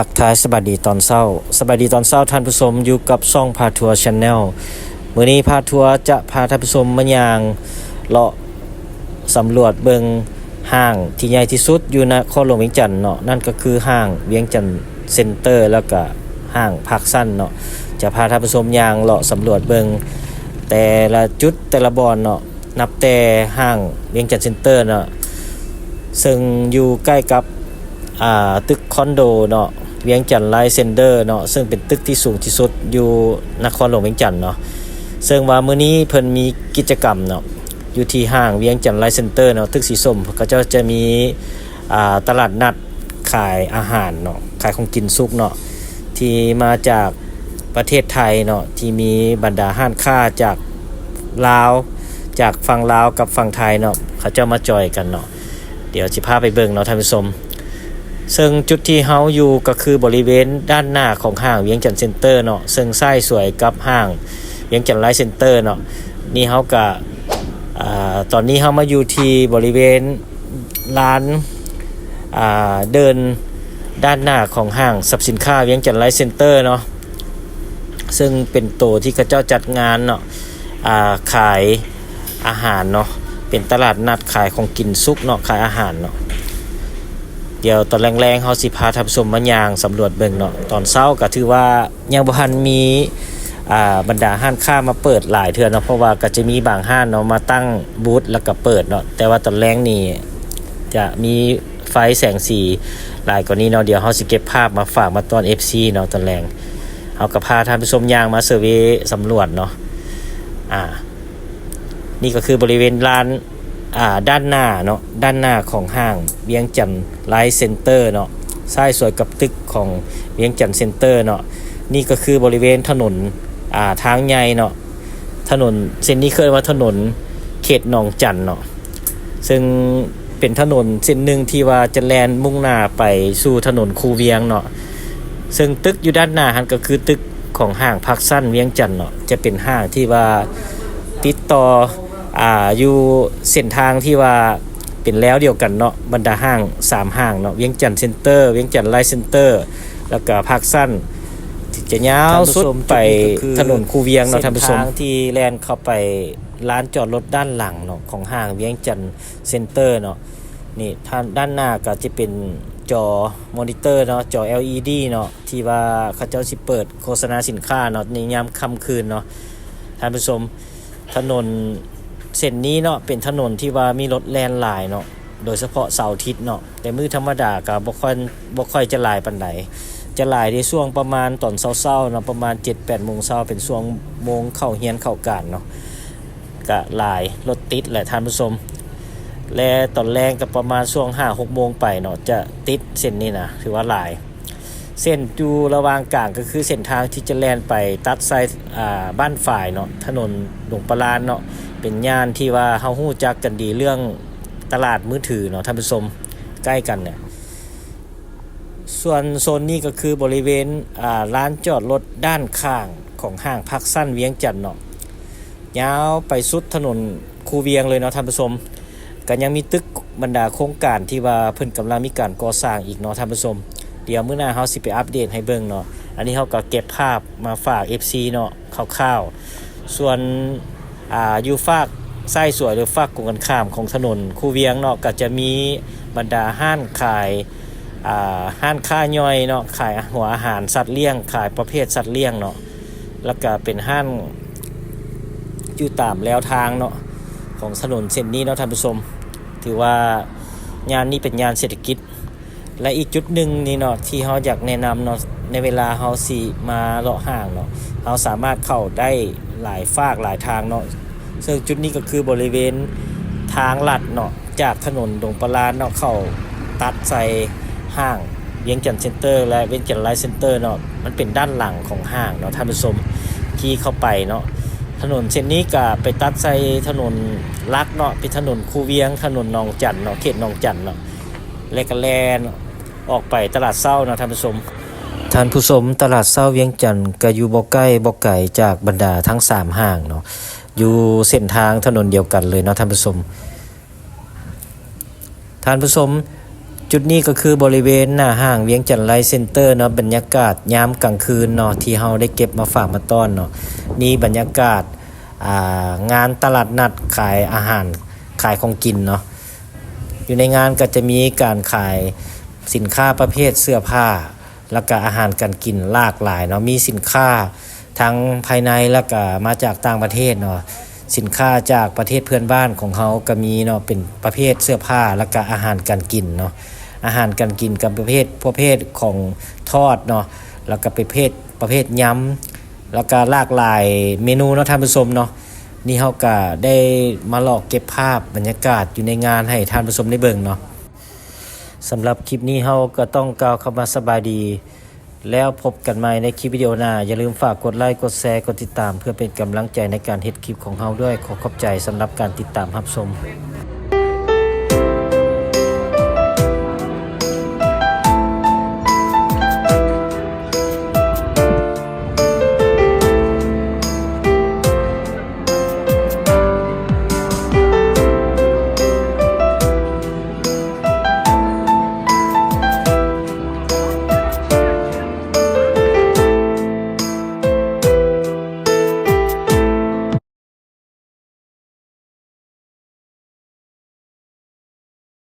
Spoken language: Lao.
ທັກທາຍສະບາຍດີຕອນເຊົ້າ, ສະບາຍດີຕອນເຊົ້າທ່ານຜູ້ຊົມ, ຢູ່ກັບຊ່ອງພາທົວ Channel. ມື້ນີ້ພາທົວຈະພາທ່ານຜູ້ຊົມມາຍ່າງເລາະສຳຫຼວດເບິ່ງຫ້າງທີ່ໃຫຍ່ທີ່ສຸດຢູ່ນະຄອນຫຼວງວຽງຈັນເນາະ, ນັ້ນກໍຄືຫ້າງວຽງຈັນເຊັນເຕີ ແລ້ວກະຫ້າງພາກຊັນເນາະ. ຈະພາທ່ານຜູ້ຊົມຍ່າງເລາະສຳຫຼວດເບິ່ງແຕ່ລະຈຸດແຕ່ລະບ່ອນເນາະ. ນັບແຕ່ຫ້າງວຽງຈັນເຊັນເຕີເນາະ ເຊິ່ງຢູ່ໃກ້ກັບ ອ່າ ຕຶກຄອນໂດເນາະ ວຽງຈັນໄລເຊັນເຕີເນາະ ເຊິ່ງເປັນຕຶກທີ່ສູງທີ່ສຸດຢູ່ນະຄອນຫຼວງວຽງຈັນເນາະ. ເຊິ່ງວ່າມື້ນີ້ເພິ່ນມີກິດຈະກຳເນາະ ຢູ່ທີ່ຫ້າງວຽງຈັນໄລເຊັນເຕີເນາະ ຕຶກສີສົ້ມ ເຂົາເຈົ້າຈະມີ ອ່າ ຕະຫຼາດນັດ ຂາຍອາຫານເນາະ ຂາຍຂອງກິນສຸກເນາະ ທີ່ມາຈາກປະເທດໄທເນາະ ທີ່ມີບັນດາຮ້ານຄ້າຈາກລາວ ຈາກຝັ່ງລາວກັບຝັ່ງໄທເນາະ ເຂົາເຈົ້າມາຈອຍກັນເນາະ. ດຽວຊິພາໄປເບິ່ງເນາະທ່ານຜູ້ຊົມ. ເຊິ່ງຈຸດທີ່ເຮົາຢູ່ກໍຄືບໍລິເວນດ້ານໜ້າຂອງຫ້າງວຽງຈັນເຊັນເຕີເນາະ ເຊິ່ງຊ້າຍສວຍກັບຫ້າງວຽງຈັນໄລເຊັນເຕີເນາະ. ນີ້ເຮົາກະ ອາ ຕອນນີ້ເຮົາມາຢູ່ທີ່ບໍລິເວນ ລານ ອ່າ ເດີ່ນດ້ານໜ້າຂອງຫ້າງຊັບສິນຄ້າວຽງຈັນໄລເຊັນເຕີເນາະ ເຊິ່ງເປັນໂຕທີ່ເຂົາເຈົ້າຈັດງານເນາະ ອ່າ ຂາຍອາຫານເນາະ ເປັນຕະຫຼາດນັດຂາຍຂອງກິນສຸກເນາະ ຂາຍອາຫານເນາະ. ດຽວຕອນແລງໆ ເຮົາຊິພາທ່ານຜູ້ຊົມມາຍ່າງສຳຫຼວດເບິ່ງເນາະ. ຕອນເຊົ້າກໍຖືວ່າ ຍັງບໍ່ທັນມີ ອ່າ ບັນດາຮ້ານຄ້າມາເປີດຫຼາຍເທື່ອເນາະ ເພາະວ່າກໍຈະມີບາງຮ້ານເນາະ ມາຕັ້ງບູດແລ້ວກໍເປີດເນາະ ແຕ່ວ່າຕອນແລງນີ້ຈະມີໄຟແສງສີຫຼາຍກວ່ານີ້ເນາະ. ດຽວເຮົາຊິເກັບພາບມາຝາກມາຕ້ອນເອັຟຊີເນາະ ຕອນແລງ. ເຮົາກໍພາທ່ານຜູ້ຊົມຍ່າງມາເຊີເວສຳຫຼວດເນາະ ອ່າ ນີ້ກໍຄືບໍລິເວນລານ ອ່າ ດ້ານໜ້າເນາະ ດ້ານໜ້າຂອງຫ້າງວຽງຈັນໄລເຊັນເຕີເນາະ ຊ້າຍສວຍກັບຕຶກຂອງວຽງຈັນເຊັນເຕີເນາະ. ນີ້ກໍຄືບໍລິເວນຖະໜົນ ອ່າ ທາງໃຫຍ່ເນາະ ຖະໜົນເສັ້ນນີ້ເອີ້ນວ່າຖະໜົນເຂດໜອງຈັນເນາະ ເຊິ່ງເປັນຖະໜົນເສັ້ນໜຶ່ງທີ່ວ່າຈະແລ່ນມຸ່ງໜ້າໄປສູ່ຖະໜົນຄູວຽງເນາະ. ເຊິ່ງຕຶກຢູ່ດ້ານໜ້າຫັ້ນກໍຄືຕຶກຂອງຫ້າງພາກຊັນວຽງຈັນເນາະ ຈະເປັນຫ້າງທີ່ວ່າຕິດຕໍ່ ອ່າ ຢູ່ເສັ້ນທາງທີ່ວ່າເປັນແລວດຽວກັນເນາະ ບັນດາຫ້າງສາມຫ້າງເນາະ ວຽງຈັນເຊັນເຕີ ວຽງຈັນໄລເຊັນເຕີ ແລ້ວກໍພາກຊັນ ທີ່ຈະຍາວສຸດໄປຖະໜົນຄູວຽງເນາະທ່ານຜູ້ຊົມ. ເສັ້ນທາງທີ່ແລ່ນເຂົ້າໄປລານຈອດລົດດ້ານຫຼັງເນາະ ຂອງຫ້າງວຽງຈັນເຊັນເຕີເນາະ. ນີ້ ທາງດ້ານໜ້າກໍຈະເປັນຈໍມໍນິເຕີເນາະ ຈໍແອລອີດີເນາະ ທີ່ວ່າເຂົາເຈົ້າຊິເປີດໂຄສະນາສິນຄ້າເນາະ ໃນຍາມຄ່ຳຄືນເນາະທ່ານຜູ້ຊົມ. ຖະໜົນເສັ້ນນີ້ເນາະ ເປັນຖະໜົນທີ່ວ່າມີລົດແລ່ນຫຼາຍເນາະ ໂດຍສະເພາະເສົາອາທິດເນາະ ແຕ່ມື້ທຳມະດາກໍບໍ່ຄ່ອຍ ບໍ່ຄ່ອຍຈະຫຼາຍປານໃດ ຈະຫຼາຍໃນຊ່ວງປະມານຕອນເຊົ້າໆເນາະ ປະມານເຈັດແປດໂມງເຊົ້າ ເປັນຊ່ວງໂມງເຂົ້າຮຽນເຂົ້າການເນາະ ກະຫຼາຍ ລົດຕິດແຫຼະທ່ານຜູ້ຊົມ. ແລະຕອນແລງກໍປະມານຊ່ວງຫ້າຫົກໂມງໄປເນາະ ຈະຕິດເສັ້ນນີ້ນະ ຖືວ່າຫຼາຍ. ເສັ້ນຢູ່ລະຫວ່າງກາງກໍຄືເສັ້ນທາງທີ່ຈະແລ່ນໄປຕັດໃສ່ ອ່າ ບ້ານຝາຍເນາະ ຖະໜົນຫຼວງປາລານເນາະ ເປັນຍ່ານທີ່ວ່າເຮົາຮູ້ຈັກກັນດີເລື່ອງຕະຫຼາດມືຖືເນາະທ່ານຜູ້ຊົມ ໃກ້ກັນເນຍ. ສ່ວນໂຊນນີ້ກໍຄືບໍລິເວນ ອ່າ ລານຈອດລົດດ້ານຂ້າງຂອງຫ້າງພາກຊັນວຽງຈັນເນາະ ຍາວໄປສຸດຖະໜົນຄູວຽງເລີຍເນາະທ່ານຜູ້ຊົມ. ກໍຍັງມີຕຶກບັນດາໂຄງການທີ່ວ່າເພິ່ນກຳລັງມີການກໍ່ສ້າງອີກເນາະທ່ານຜູ້ຊົມ. ດຽວມື້ໜ້າເຮົາຊິໄປອັບເດດໃຫ້ເບິ່ງເນາະ. ອັນນີ້ເຮົາກໍເກັບພາບມາຝາກເອັຟຊີເນາະ ຄ່າວໆ. ສ່ວນ ອ່າ ຢູ່ຟາກຊ້າຍສວຍ ຫຼື ຟາກກົງກັນຂ້າມຂອງຖະໜົນຄູວຽງເນາະ ກໍຈະມີບັນດາຮ້ານຂາຍ ອ່າ ຮ້ານຄ້າຍ່ອຍເນາະ ຂາຍຫົວອາຫານສັດລ້ຽງ ຂາຍປະເພດສັດລ້ຽງເນາະ ແລ້ວກະເປັນຮ້ານຢູ່ຕາມແລວທາງເນາະ ຂອງຖະໜົນເສັ້ນນີ້ເນາະທ່ານຜູ້ຊົມ. ຖືວ່າຍ່ານນີ້ເປັນຍ່ານເສດຖະກິດ ແລະ ອີກຈຸດໜຶ່ງນີ້ເນາະ ທີ່ເຮົາຢາກແນະນຳເນາະ ໃນເວລາເຮົາຊິມາເລາະຫ້າງເນາະ ເຮົາສາມາດເຂົ້າໄດ້ຫຼາຍຟາກຫຼາຍທາງເນາະ. ເຊິ່ງຈຸດນີ້ກໍຄືບໍລິເວນທາງລັດເນາະ ຈາກຖະໜົນດົງປະລານເນາະ ເຂົ້າຕັດໃສ່ຫ້າງວຽງຈັນເຊັນເຕີ ແລະ ວຽງຈັນໄລເຊັນເຕີເນາະ. ມັນເປັນດ້ານຫຼັງຂອງຫ້າງເນາະທ່ານຜູ້ຊົມ ທີ່ເຂົ້າໄປເນາະ. ຖະໜົນເສັ້ນນີ້ກະໄປຕັດໃສ່ຖະໜົນຫຼັກເນາະ ເປັນຖະໜົນຄູວຽງ ຖະໜົນໜອງຈັນເນາະ ເຂດໜອງຈັນເນາະ ແລະກະແລ່ນອອກໄປຕະຫຼາດເຊົ້າເນາະທ່ານຜູ້ຊົມ. ທ່ານຜູ້ຊົມ, ຕະຫຼາດເຊົ້າວຽງຈັນກະຢູ່ບໍ່ໃກ້ບໍ່ໄກຈາກບັນດາທັງສາມຫ້າງເນາະ ຢູ່ເສັ້ນທາງຖະໜົນດຽວກັນເລີຍເນາະທ່ານຜູ້ຊົມ. ທ່ານຜູ້ຊົມ, ຈຸດນີ້ກໍຄືບໍລິເວນໜ້າຫ້າງວຽງຈັນໄລເຊັນເຕີເນາະ, ບັນຍາກາດຍາມກາງຄືນເນາະ ທີ່ເຮົາໄດ້ເກັບມາຝາກມາຕ້ອນເນາະ. ມີບັນຍາກາດ ອ່າ ງານຕະຫຼາດນັດຂາຍອາຫານ ຂາຍຂອງກິນເນາະ. ຢູ່ໃນງານກໍຈະມີການຂາຍສິນຄ້າປະເພດເສື້ອຜ້າ ແລ້ວກະອາຫານການກິນຫຼາກຫຼາຍເນາະ. ມີສິນຄ້າທັງພາຍໃນ ແລ້ວກະມາຈາກຕ່າງປະເທດເນາະ. ສິນຄ້າຈາກປະເທດເພື່ອນບ້ານຂອງເຮົາກໍມີເນາະ, ເປັນປະເພດເສື້ອຜ້າ ແລ້ວກະອາຫານການກິນເນາະ. ອາຫານການກິນກໍປະເພດ ປະເພດຂອງທອດເນາະ, ແລ້ວກະປະເພດ ປະເພດຍຳ ແລ້ວກະຫຼາກຫຼາຍເມນູເນາະທ່ານຜູ້ຊົມເນາະ. ນີ້ເຮົາກະໄດ້ມາຫຼອກເກັບພາບບັນຍາກາດຢູ່ໃນງານໃຫ້ທ່ານຜູ້ຊົມໄດ້ເບິ່ງເນາະ. ສຳລັບຄລິບນີ້ເຮົາກໍຕ້ອງກ່າວຄຳວ່າສະບາຍດີ ແລ້ວພົບກັນໃໝ່ໃນຄລິບວິດີໂອໜ້າ. ຢ່າລືມຝາກກົດໄລ, ກົດແຊ, ກົດຕິດຕາມ ເພື່ອເປັນກຳລັງໃຈໃນການເຮັດຄລິບຂອງເຮົາດ້ວຍ. ຂໍຂອບໃຈສຳລັບການຕິດຕາມຮັບຊົມ.